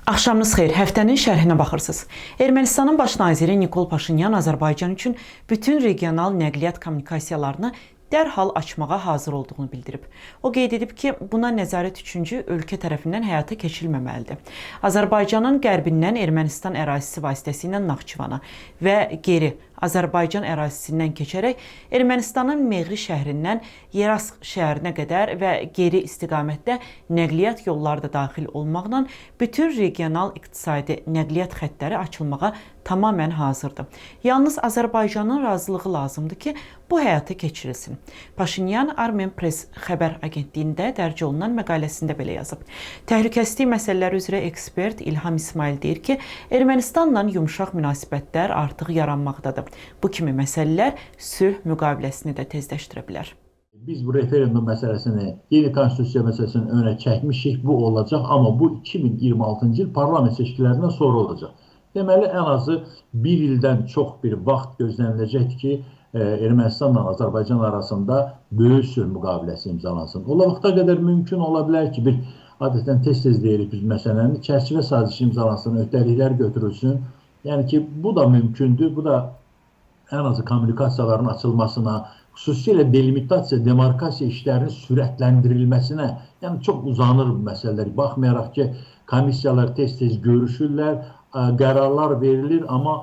Axşamınız xeyir. Həftənin şərhinə baxırsınız. Ermənistanın baş naziri Nikol Paşinyan Azərbaycan üçün bütün regional nəqliyyat kommunikasiyalarını dərhal açmağa hazır olduğunu bildirib. O qeyd edib ki, buna nəzarət üçüncü ölkə tərəfindən həyata keçirilməməlidir. Azərbaycanın qərbindən Ermənistan ərazisi vasitəsilə Naxçıvana və geri Azərbaycan ərazisindən keçərək Ermənistanın Meğri şəhərindən Yerask şəhərinə qədər və geri istiqamətdə nəqliyyat yolları da daxil olmaqla bütün regional iqtisadi nəqliyyat xəttləri açılmağa tamamilə hazırdır. Yalnız Azərbaycanın razılığı lazımdır ki, bu həyata keçirilsin. Paşinyan Armenpress xəbər agentliyində dərc olunan məqaləsində belə yazıb. Təhlükəsizlik məsələləri üzrə ekspert İlham İsmail deyir ki, Ermənistanla yumşaq münasibətlər artıq yaranmaqdadır. Bu kimi məsələlər sülh müqaviləsini də tezləşdirə bilər. Biz bu referendum məsələsini, yeni konstitusiya məsələsini önə çəkmişik, bu olacaq, amma bu 2026-cı il parlament seçkilərindən sonra olacaq. Deməli, ən azı bir ildən çox bir vaxt gözləniləcəkdir ki, Ermənistanla Azərbaycan arasında böyük sülh müqaviləsi imzalansın. O vaxta qədər mümkün ola bilər ki, bir adətən tez-tez deyirik biz məsələni, çərçivə sazişi imzalansın, öhdəliklər götürülsün. Yəni ki, bu da mümkündür, bu da ən azı kommunikasiyaların açılmasına, xüsusilə delimitasiya, demarkasiya işlərinin sürətləndirilməsinə, yəni çox uzanır bu məsələlər. Baxmayaraq ki, komissiyalar tez-tez görüşürlər, qərarlar verilir, amma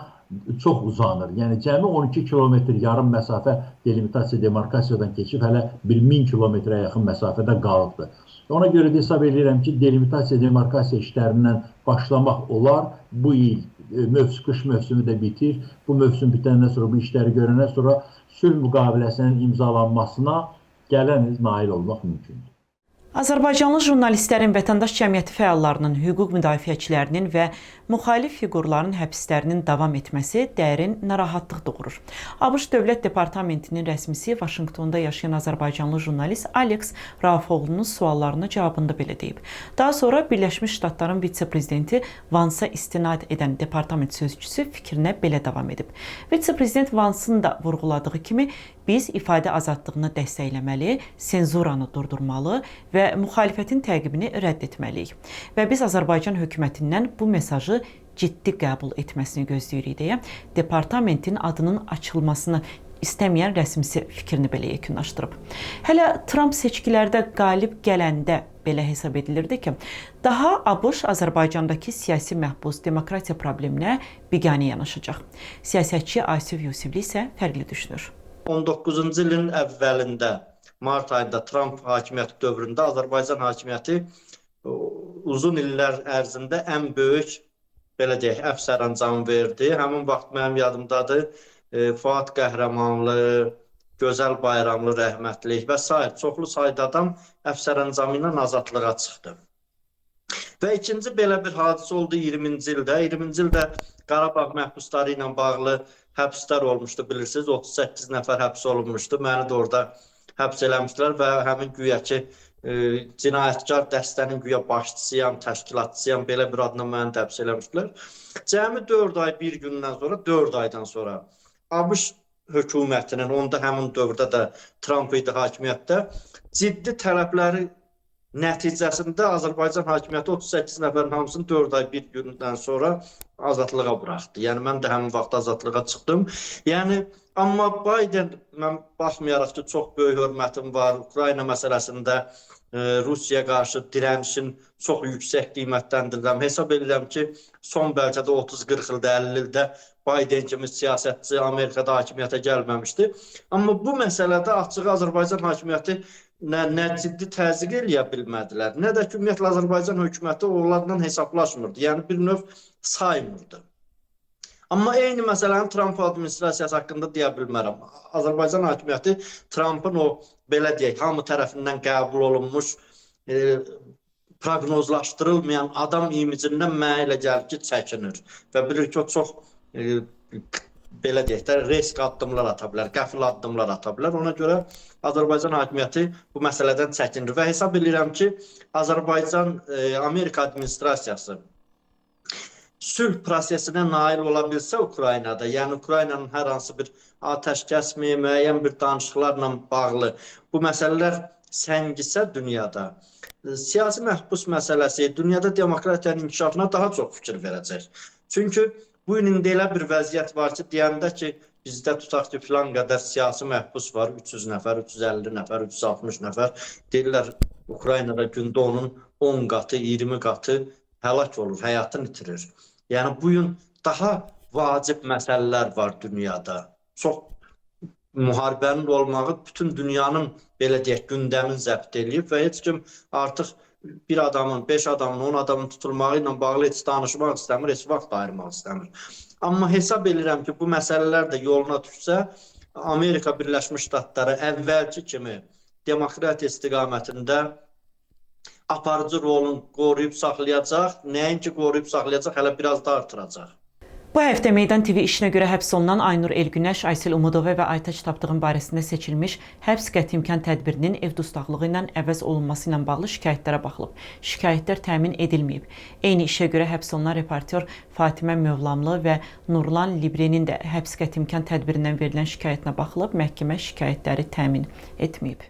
çox uzanır. Yəni cəmi 12 kilometr yarım məsafə delimitasiya, demarkasiyadan keçib hələ bir 1000 kilometrə yaxın məsafədə qalıbdır. Ona görə də hesab edirəm ki, delimitasiya, demarkasiya işlərindən başlamaq olar. Bu il qış mövsümü də bitir. Bu mövsüm bitəndən sonra, bu işləri görəndən sonra sülh müqaviləsinin imzalanmasına gələn il nail olmaq mümkündür. Azərbaycanlı jurnalistlərin, vətəndaş cəmiyyəti fəallarının, hüquq müdafiəçilərinin və müxalif fiqurların həbslərinin davam etməsi dərin narahatlıq doğurur. ABŞ Dövlət Departamentinin rəsmisi Vaşinqtonda yaşayan Azərbaycanlı jurnalist Alex Raufoğlunun suallarına cavabında belə deyib. Daha sonra Birləşmiş Ştatların vitse-prezidenti Vansa istinad edən departament sözçüsü fikrinə belə davam edib. Vitse-prezident Vansın da vurğuladığı kimi, biz ifadə azadlığını dəstəkləməli, senzuranı durdurmalı və müxalifətin təqibini rədd etməliyik. Və biz Azərbaycan hökumətindən bu mesajı ciddi qəbul etməsini gözləyirik deyə departamentin adının açılmasını istəməyən rəsmisi fikrini belə yekunlaşdırıb. Hələ Tramp seçkilərdə qalib gələndə belə hesab edilirdi ki, daha ABŞ Azərbaycandakı siyasi məhbus demokratiya probleminə biganə yanaşacaq. Siyasətçi Asif Yusifli isə fərqli düşünür. 19-cu ilin əvvəlində, mart ayında Tramp hakimiyyəti dövründə Azərbaycan hakimiyyəti uzun illər ərzində ən böyük, belə deyək, əfv sərəncamı verdi. Həmin vaxt mənim yadımdadır, Fuad Qəhrəmanlı, Gözəl Bayramlı rəhmətlik və sair çoxlu sayda adam əfv sərəncamı ilə azadlığa çıxdı. Və ikinci belə bir hadisə oldu 20-ci ildə. 20-ci ildə Qarabağ məhbusları ilə bağlı həbslər olmuşdu, bilirsiniz, 38 nəfər həbs olunmuşdu. Məni də orada həbs eləmişdilər və həmin güya ki, cinayətkar dəstənin güya başçısıyam, təşkilatçısıyam, belə bir adla məni də həbs eləmişdilər. Cəmi 4 ay bir gündən sonra, 4 aydan sonra ABŞ hökumətinin, onda həmin dövrdə də Tramp idi hakimiyyətdə, ciddi tələbləri nəticəsində Azərbaycan hakimiyyəti 38 nəfərin hamısını 4 ay bir gündən sonra azadlığa buraxdı. Yəni mən də həmin vaxt azadlığa çıxdım. Yəni amma Biden, mən baxmayaraq ki, çox böyük hörmətim var Ukrayna məsələsində Rusiyaya qarşı dirənişin çox yüksək qiymətləndirirəm. Hesab edirəm ki, son bəlkə də 30-40 ildə, 50 ildə Biden kimi siyasətçi Amerikada hakimiyyətə gəlməmişdi. Amma bu məsələdə açığı Azərbaycan hakimiyyəti nə ciddi təzyiq eləyə bilmədilər, nə də ki, ümumiyyətlə Azərbaycan hökuməti onlarla hesablaşmırdı. Yəni bir növ saymırdı. Amma eyni məsələni Tramp administrasiyası haqqında deyə bilmərəm. Azərbaycan hakimiyyəti Trampın o, belə deyək, hamı tərəfindən qəbul olunmuş, proqnozlaşdırılmayan adam imicindən mənə elə gəlir ki, çəkinir. Və bilir ki, o çox, belə deyək də, risk addımlar ata bilər, qəfil addımlar ata bilər. Ona görə Azərbaycan hakimiyyəti bu məsələdən çəkinir və hesab edirəm ki, Azərbaycan Amerika administrasiyası sülh prosesinə nail ola bilsə Ukraynada, yəni Ukraynanın hər hansı bir atəşkəsmi, müəyyən bir danışıqlarla bağlı bu məsələlər səngisə dünyada, Siyasi məhbus məsələsi dünyada demokratiyanın inkişafına daha çox fikir verəcək. Çünki bu gün indi elə bir vəziyyət var ki, deyəndə ki, bizdə tutaq ki, filan qədər siyasi məhbus var, 300 nəfər, 350 nəfər, 360 nəfər. Deyirlər, Ukraynada gündə onun 10 qatı, 20 qatı həlak olur, həyatını itirir. Yəni, bu gün daha vacib məsələlər var dünyada. Çox müharibənin olmağı bütün dünyanın, belə deyək, gündəmin zəbt eləyib və heç kim artıq bir adamın, 5 adamın, 10 adamın tutulmağı ilə bağlı heç danışmaq istəmir, heç vaxt ayırmaq istəmir. Amma hesab edirəm ki, bu məsələlər də yoluna düşsə, Amerika Birləşmiş Ştatları əvvəlki kimi demokratiya istiqamətində aparıcı rolunu qoruyub saxlayacaq, nəinki qoruyub saxlayacaq, hələ biraz da artıracaq. Bu həftə Meydan TV işinə görə həbs olunan Aynur Elgünəş, Aysel Umudova və Aytaç Tapdığın barəsində seçilmiş həbs qəti imkan tədbirinin ev dustaqlığı ilə əvəz olunması ilə bağlı şikayətlərə baxılıb. Şikayətlər təmin edilməyib. Eyni işə görə həbs olunan reportyor Fatimə Mövlamlı və Nurlan Librenin də həbs qəti imkan tədbirindən verilən şikayətinə baxılıb, məhkəmə şikayətləri təmin etməyib.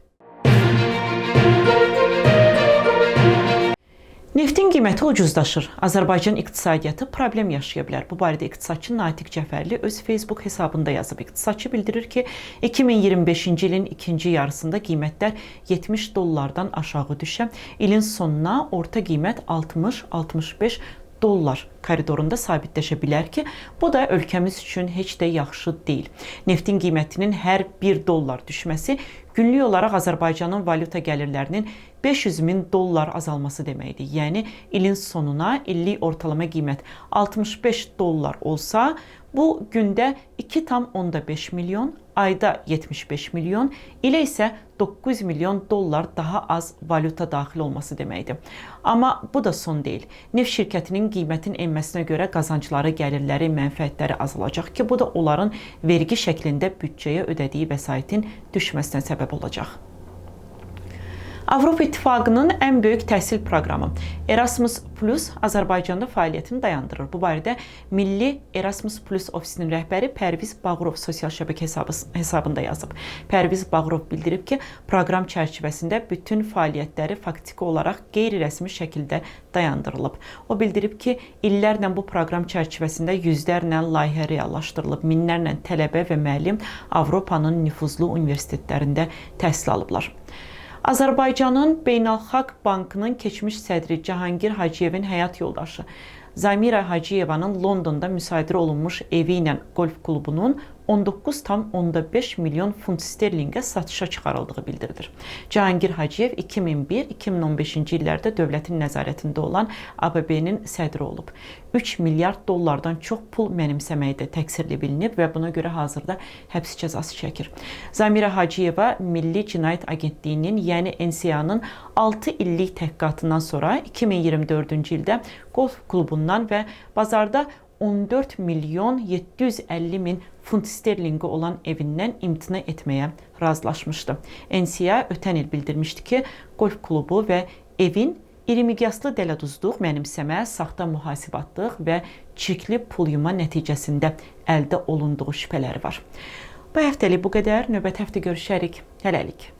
Neftin qiyməti ucuzlaşır. Azərbaycan iqtisadiyyatı problem yaşaya bilər. Bu barədə iqtisadçı Natiq Cəfərli öz Facebook hesabında yazıb. İqtisadçı bildirir ki, 2025-ci ilin ikinci yarısında qiymətlər 70 dollardan aşağı düşə, ilin sonuna orta qiymət 60-65 dollar koridorunda sabitləşə bilər ki, bu da ölkəmiz üçün heç də yaxşı deyil. Neftin qiymətinin hər 1 dollar düşməsi günlük olaraq Azərbaycanın valyuta gəlirlərinin 500 min dollar azalması deməkdir. Yəni, ilin sonuna illik ortalama qiymət 65 dollar olsa, bu gündə 2,5 milyon, ayda 75 milyon, ilə isə 9 milyon dollar daha az valyuta daxil olması deməkdir. Amma bu da son deyil. Neft şirkətinin qiymətin enməsinə görə qazancları, gəlirləri, mənfəətləri azalacaq ki, bu da onların vergi şəklində büdcəyə ödədiyi vəsaitin düşməsinə səbəb olacaq. Avropa İttifaqının ən böyük təhsil proqramı Erasmus Plus Azərbaycanda fəaliyyətini dayandırır. Bu barədə Milli Erasmus Plus ofisinin rəhbəri Pərviz Bağırov sosial şəbəkə hesabında yazıb. Pərviz Bağırov bildirib ki, proqram çərçivəsində bütün fəaliyyətləri faktiki olaraq qeyri-rəsmi şəkildə dayandırılıb. O bildirib ki, illərlə bu proqram çərçivəsində yüzlərlə layihə reallaşdırılıb, minlərlə tələbə və müəllim Avropanın nüfuzlu universitetlərində təhsil alıblar. Azərbaycanın Beynəlxalq Bankının keçmiş sədri Cahangir Hacıyevin həyat yoldaşı Zamira Hacıyevanın Londonda müsadirə olunmuş evi ilə qolf klubunun 19,5 milyon funt sterlingə satışa çıxarıldığı bildirilir. Cahangir Hacıyev 2001-2015-ci illərdə dövlətin nəzarətində olan ABB-nin sədri olub. 3 milyard dollardan çox pul mənimsəməkdə təqsirli bilinib və buna görə hazırda həbs cəzası çəkir. Zamira Hacıyeva Milli Cinayət Agentliyinin, yəni NCA-nın 6 illik təhqiqatından sonra 2024-cü ildə qolf klubundan və bazarda 14 milyon 750 min funt sterlingi olan evindən imtina etməyə razılaşmışdı. NCA ötən il bildirmişdi ki, qolf klubu və evin iri miqyaslı dələduzluq, mənimsəmə, saxta mühasibatlıq və çirkli pul yuma nəticəsində əldə olunduğu şübhələri var. Bu həftəlik bu qədər. Növbəti həftə görüşərik. Hələlik.